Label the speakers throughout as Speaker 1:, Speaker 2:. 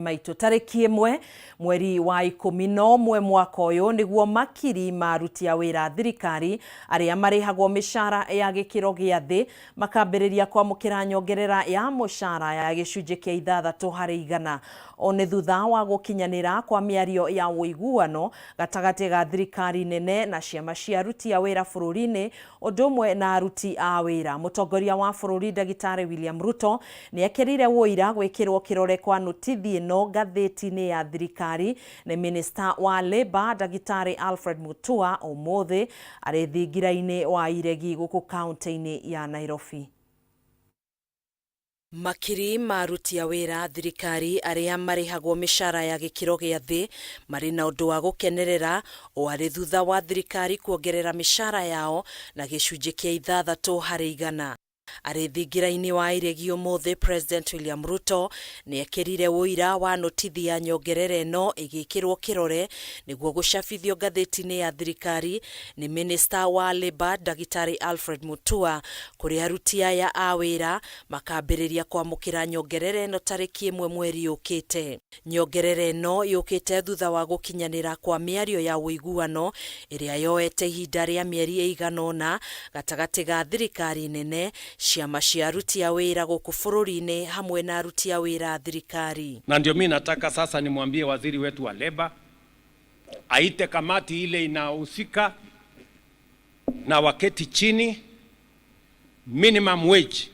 Speaker 1: Maitũ tarĩki 1 mweri wa 11 mwaka ũyũ nĩguo makiri ma aruti a wĩra thirikari arĩa marĩhagwo mĩcara ya gĩkĩro gĩa thĩ makambĩrĩria kwamũkĩra nyongerera ya mũcara ya gĩcunjĩ kĩa 6%. O nĩ thutha wa gũkinyanĩra kwa mĩario ya ũiguano gatagatĩ ga thirikari nene na ciama cia aruti a wĩra bũrũri-inĩ ũndũ ũmwe na aruti a wĩra. Mũtongoria wa bũrũri Ndagĩtarĩ William Ruto nĩ ekĩrire ũira gwĩkĩrwo kĩrore kwa notithi ĩno ngathĩti-inĩ ya thirikari nĩ Minista wa Labour Ndagĩtarĩ Alfred Mutua ũmũthĩ arĩ thingira-inĩ wa Iregi gũkũ kaunti-inĩ ya Nairobi. Makiri ma aruti a wĩra thirikari arĩa marĩhagwo mĩcara ya gĩkĩro gĩa thĩ marĩ na ũndũ wa gũkenerera o arĩ thutha wa thirikari kuongerera mĩcara yao na gĩcunjĩ kĩa 6%. Arĩ thingira-inĩ wa Iregi ũmũthĩ, President William Ruto nĩ ekĩrire ũira wa notithi ya nyongerera ĩno ĩgĩkĩrwo kĩrore nĩguo gũcabithio ngathĩti-inĩ ya thirikari nĩ Minista wa Labour Ndagĩtarĩ Alfred Mutua, kũrĩa aruti aya a wĩra makambĩrĩria kwamũkĩra nyongerera ĩno tarĩki 1 mweri ũkĩte. Nyongerera ĩno yũkĩte thutha wa gũkinyanĩra kwa mĩario ya ũiguano ĩrĩa yoete ihinda rĩa mĩeri ĩigana ũna gatagatĩ ga thirikari nene, ciama cia aruti a wĩra gũkũ bũrũri-inĩ hamwe na aruti a wĩra thirikari.
Speaker 2: Na ndio mimi nataka sasa nimwambie waziri wetu wa leba aite kamati ile inahusika na waketi chini, minimum wage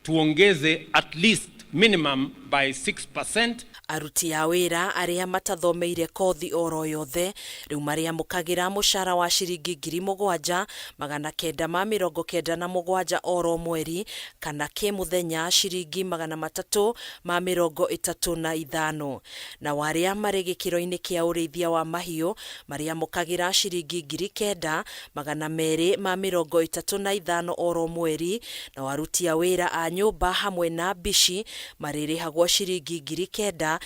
Speaker 2: tuongeze at least minimum by 6%.
Speaker 1: Aruti a wĩra arĩa matathomeire kothi oro yothe rĩu marĩamũkagĩra mũcara wa ciringi 7,997 oro mweri kana kĩmũthenya ciringi 335, na arĩa marĩ gĩkĩro-inĩ kĩa ũrĩithia wa mahiũ marĩamũkagĩra ciringi 9,235 oro mweri, na aruti a wĩra a nyũmba hamwe na mbici marĩrĩhagwo ciringi 9,129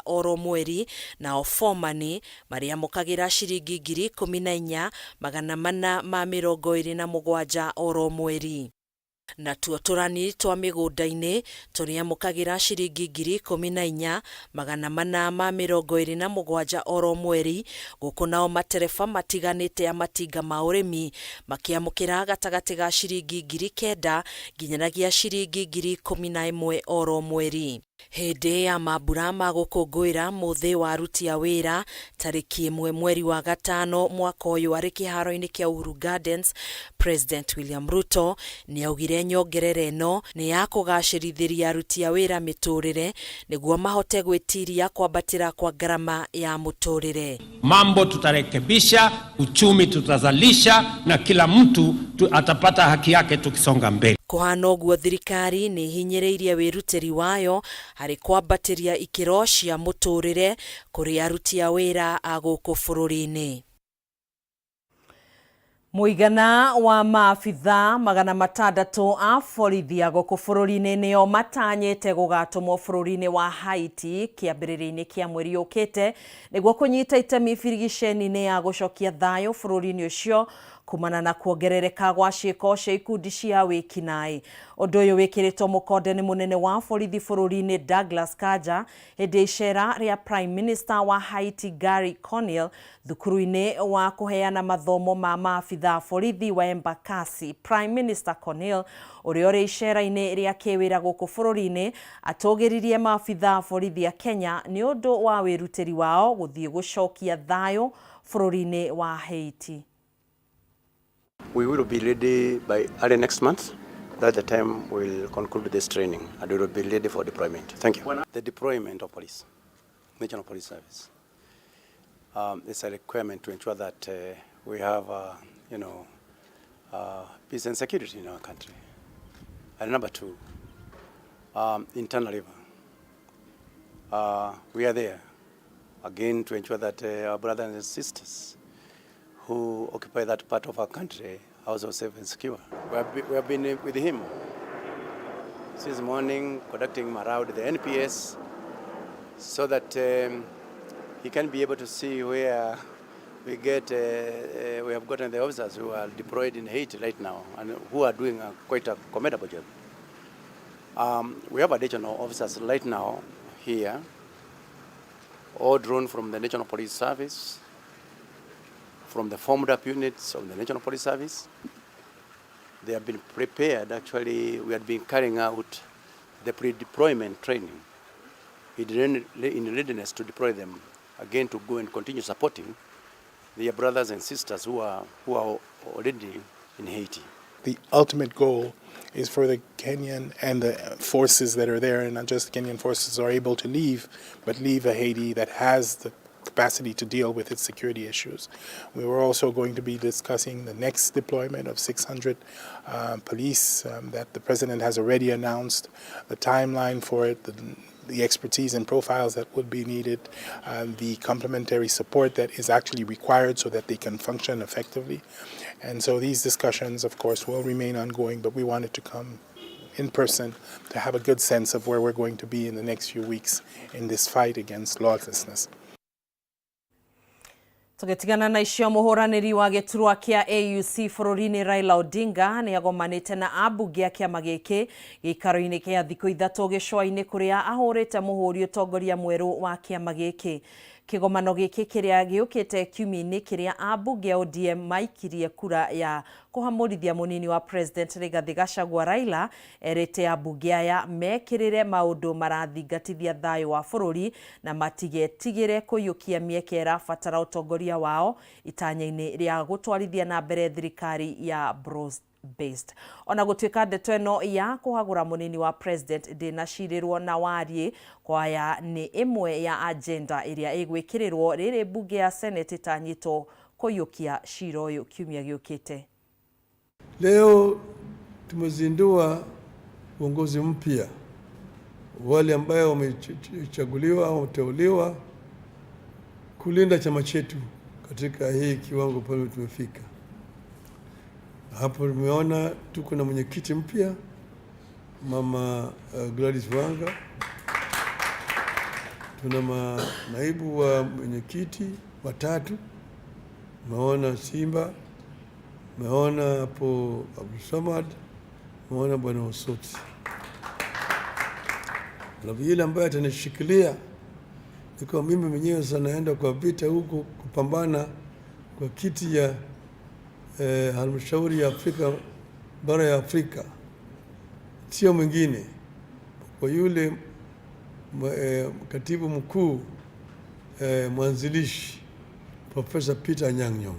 Speaker 1: oro mweri, nao bomani marĩamũkagĩra ciringi 14,427 oro mweri. Natuo tũrani twa mĩgũnda-inĩ tũrĩamũkagĩra ciringi 14,427 oro mweri, gũkũ nao matereba matiganĩte a matinga ma ũrĩmi makĩamũkĩra gatagatĩ ga ciringi 9,000 nginyanagia ciringi 11,000 oro mweri. Hĩndĩ ya mambura ma gũkũngũĩra mũthĩ wa aruti a wĩra tarĩki 1 mweri wa 5 mwaka ũyũ arĩ kĩharo-inĩ kĩa Uhuru Gardens, President William Ruto nĩ augire nyongerera ĩno nĩ ya kũgacĩrithĩria aruti a wĩra mĩtũrĩre nĩguo mahote gwĩtiria kwambatĩra kwa ngarama ya mũtũrĩre.
Speaker 2: Mambo tutarekebisha, uchumi tutazalisha, na kila mtu atapata haki yake tukisonga mbele.
Speaker 1: Kũhana ũguo thirikari nĩ ihinyĩrĩirie wĩrutĩri wayo harĩ kwambatĩria ikĩro cia mũtũrĩre kũrĩ aruti a wĩra a gũkũ bũrũri-inĩ. Mũigana wa maabitha 600 a borithi a gũkũ bũrũri-inĩ nĩo matanyĩte gũgatũmwo bũrũri-inĩ wa Haiti kĩambĩrĩria-inĩ kĩa mweri ũkĩte nĩguo kũnyita itemi birigiceni-inĩ ya gũcokia thayũ bũrũri-inĩ ũcio kumana na kuongerereka gwa ciĩko cia ikundi cia wĩkinaĩ. Ũndũ ũyũ wĩkĩrĩtwo mũkonde nĩ mũnene wa borithi bũrũri-inĩ Douglas Kanja hĩndĩ ya icera rĩa Prime Minister wa Haiti Gary Conille thukuru-inĩ wa kũheana mathomo ma maabitha borithi wa Embakasi. Prime Minister Conille ũrĩa ũrĩ icera-inĩ rĩa kĩwĩra gũkũ bũrũri-inĩ atũgĩririe maabitha borithi a Kenya nĩ ũndũ wa wĩrutĩri wao gũthiĩ gũcokia thayũ bũrũri-inĩ wa Haiti.
Speaker 3: We will be ready by early next month. That's the time we'll conclude this training and we will be ready for deployment. Thank you. The deployment of police, National Police Service, it's a requirement to ensure that we have peace and security in our country. And number two, internal river. We are there again to ensure that our brothers and sisters who occupy that part of our country are also safe and secure. We have been with him since morning, conducting him around the NPS so that he can be able to see where we have gotten the officers who are deployed in Haiti right now and who are doing quite a commendable job. We have additional officers right now here, all drawn from the National Police Service, from the formed up units of the National Police Service. They have been prepared. Actually, we had been carrying out the pre-deployment training in readiness to deploy them again to go and continue supporting their brothers and sisters who are already in Haiti.
Speaker 4: The ultimate goal is for the Kenyan and the forces that are there, and not just Kenyan forces are able to leave, but leave a Haiti that has the capacity to deal with its security issues. We were also going to be discussing the next deployment of 600 police that the president has already announced, the timeline for it, the expertise and profiles that would be needed, the complementary support that is actually required so that they can function effectively. And so these discussions, of course, will remain ongoing, but we wanted to come in person to have a good sense of where we're going to be in the next few weeks in this fight against lawlessness.
Speaker 1: Tũgĩtigana na icio, mũhũranĩri wa gĩturwa kĩa AUC bũrũri-inĩ Raila Odinga nĩ agomanĩte na ambunge a kĩama gĩkĩ gĩikaro-inĩ kĩa thikũ 3 gĩcũa-inĩ kũrĩa ahũrĩte mũhũri ũtongoria mwerũ wa kĩama gĩkĩ. Kĩgomano gĩkĩ kĩrĩa gĩũkĩte kiumia-inĩ kĩrĩa ambunge a ODM maikirie kura ya kũhamũrithia mũnini wa president Rigathi Gachagua, Raila erĩte ambunge aya mekĩrĩre maũndũ marathingatithia thayũ wa bũrũri na matigetigĩre kũiyũkia mĩeke ĩrabatara ũtongoria wao itanya-inĩ rĩa gũtwarithia na mbere thirikari ya broad based. Ona gũtuĩka ndeto ĩno ya kũhagũra mũnini wa president ndĩnacirĩrwo na wariĩ kwaya, nĩ ĩmwe ya agenda ĩrĩa ĩgwĩkĩrĩrwo rĩrĩ mbunge ya Senate ĩtanyĩtwo kũiyũkia cira ũyũ kiumia gĩũkĩte.
Speaker 5: Leo tumezindua uongozi mpya, wale ambayo wamechaguliwa au wameteuliwa kulinda chama chetu katika hii kiwango pale tumefika. Hapo tumeona tuko na mwenyekiti mpya, Mama Gladys Wanga, tuna manaibu wa mwenyekiti watatu, umeona Simba, umeona hapo Abdulsamad, umeona Bwana Osoti. Alafu yule ambaye atanishikilia ikiwa mimi mwenyewe sasa naenda kwa vita huku kupambana kwa kiti ya halmashauri ya Afrika, bara ya Afrika, sio mwingine kwa yule katibu mkuu mwanzilishi Profesa Peter Anyang' Nyong'o.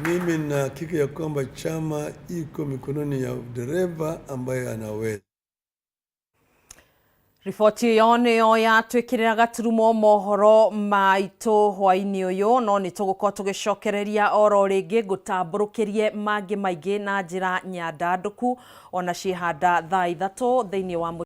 Speaker 5: Mimi nina hakika ya kwamba chama iko mikononi ya dereva ambaye anaweza.
Speaker 1: Riboti ĩyo nĩyo yatwĩkĩrĩra gaturumo mohoro maitũ hwaĩ-inĩ ũyũ, no nĩ tũgũkorwo tũgĩcokereria oro rĩngĩ ngũtambũrũkĩrie mangĩ maingĩ na njĩra nyandandũku ona ciĩhanda thaa 3 thĩinĩ wa.